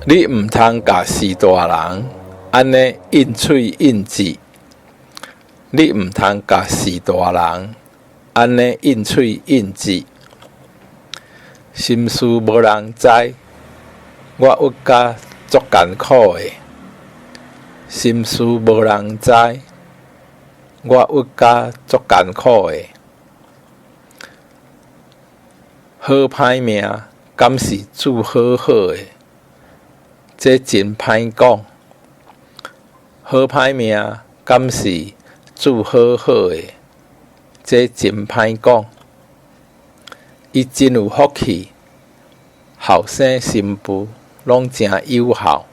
你毋通共序大人按呢應喙應舌。你毋通共序大人按呢應喙應舌。心事無人知，我鬱甲足艱苦的。心事無人知，我鬱甲足艱苦的。好歹命，敢是煮好好的？這真歹講。好歹命，敢是煮好好的？這真歹講。伊真有福氣，後生新婦攏誠有孝。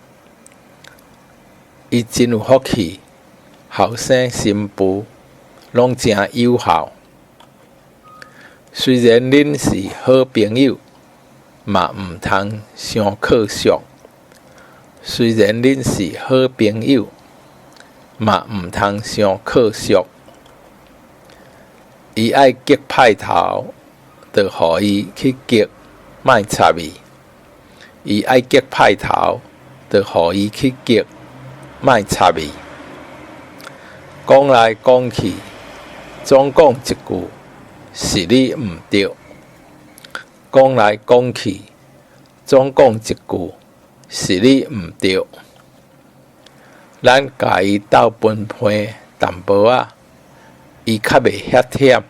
伊真有福氣，後生新婦攏誠有孝。雖然恁是好朋友，嘛毋通傷靠熟。雖然恁是好朋友，嘛毋通傷靠熟。伊愛激派頭，就予伊去激，莫插伊。伊愛激派頭，就予伊去激，莫插伊。講來講去，總講一句是你毋著。講來講去，總講一句是你毋著。咱共伊鬥分配淡薄仔，伊較袂遐忝。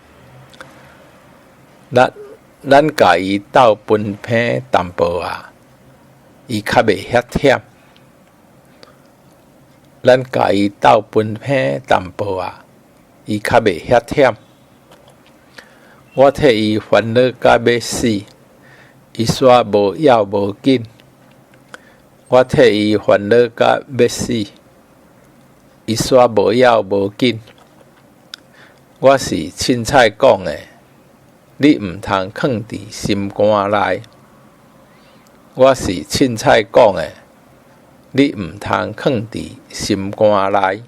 咱共伊鬥分配淡薄仔，伊較袂遐忝。咱共伊鬥分配淡薄仔，伊較袂遐忝。我替伊煩惱甲欲死，伊煞無要無緊。我替伊煩惱甲欲死，伊煞無要無緊。我是凊彩講的，你毋通囥佇心肝內。我是凊彩講的，你毋通囥佇心肝內。